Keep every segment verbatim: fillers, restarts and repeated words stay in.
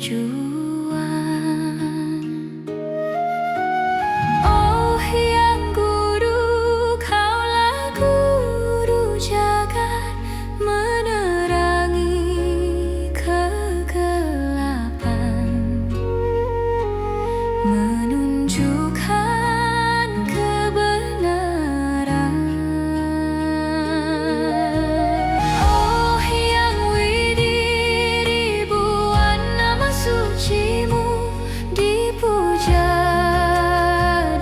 tujuan. Oh Hyang Guru, Kaulah guru jagat, menerangi kegelapan, menunjukkan kebenaran. Oh Hyang Widi, ribuan nama suci-Mu dipuja,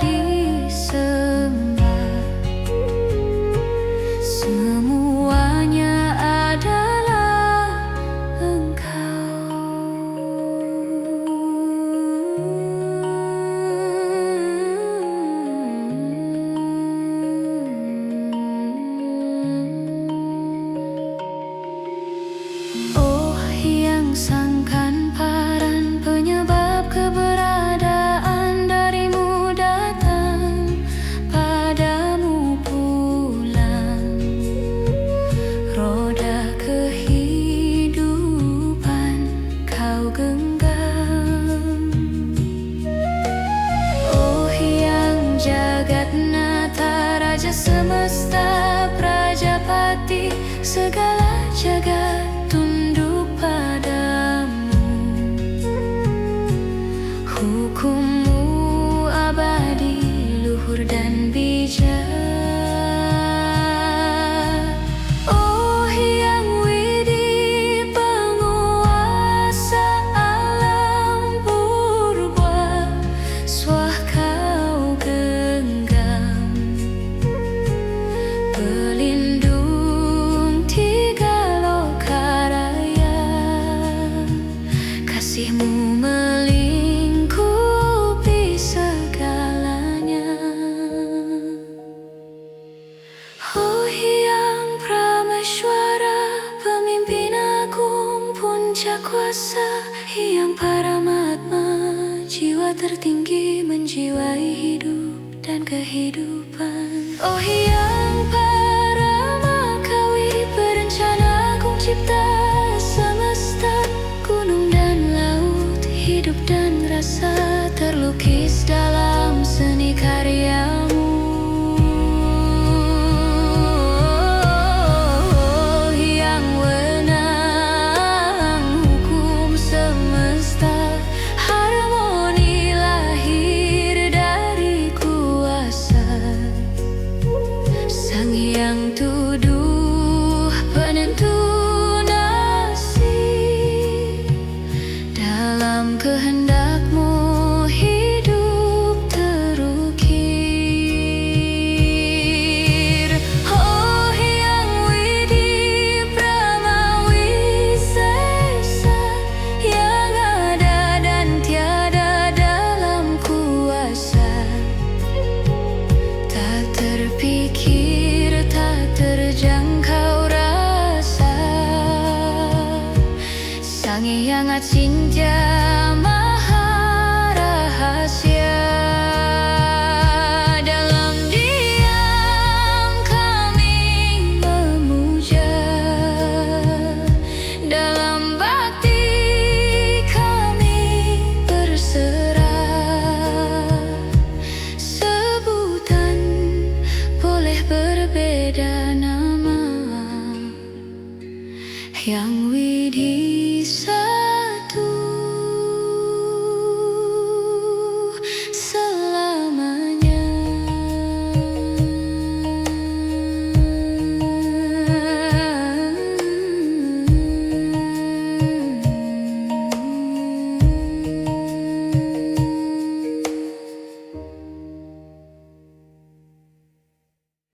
disembah, semuanya adalah Engkau. Oh Hyang Sangkan Paran, penyebab keberadaan, dari-Mu datang, pada-Mu pulang, roda kehidupan Kau genggam. Oh Hyang Jagatnatha, Raja semesta, Prajapati, segala jagat tunduk pada-Mu. Hukum-Mu abadi, luhur dan bijak. Oh Hyang Widi, penguasa alam purba, swaha Kau genggam, pelindung tiga loka raya, kasih-Mu melingkupi segalanya. Oh Hyang Prameswara, pemimpin agung, puncak kuasa, Hyang Paramatma, jiwa tertinggi menjiwai hidup dan kehidupan. Oh Hyang Parama Kawi, perencana agung cipta semesta, gunung dan laut, hidup dan rasa terlukis dalam seni karya-Mu. Hyang Wenang, hukum semesta, harmoni lahir dari kuasa Sang Hyang Tuduh, penentu nasib, dalam kehendak-Mu hidup terukir. Oh Hyang Widi Parama Wisesa, yang ada dan tiada dalam kuasa, tak terpikir, tak terjangkau rasa. Sang Hyang Acintya Maha Rahasia, dalam diam kami memuja, dalam bakti kami berserah. Sebutan boleh berbeda nama, Hyang Widhi Sa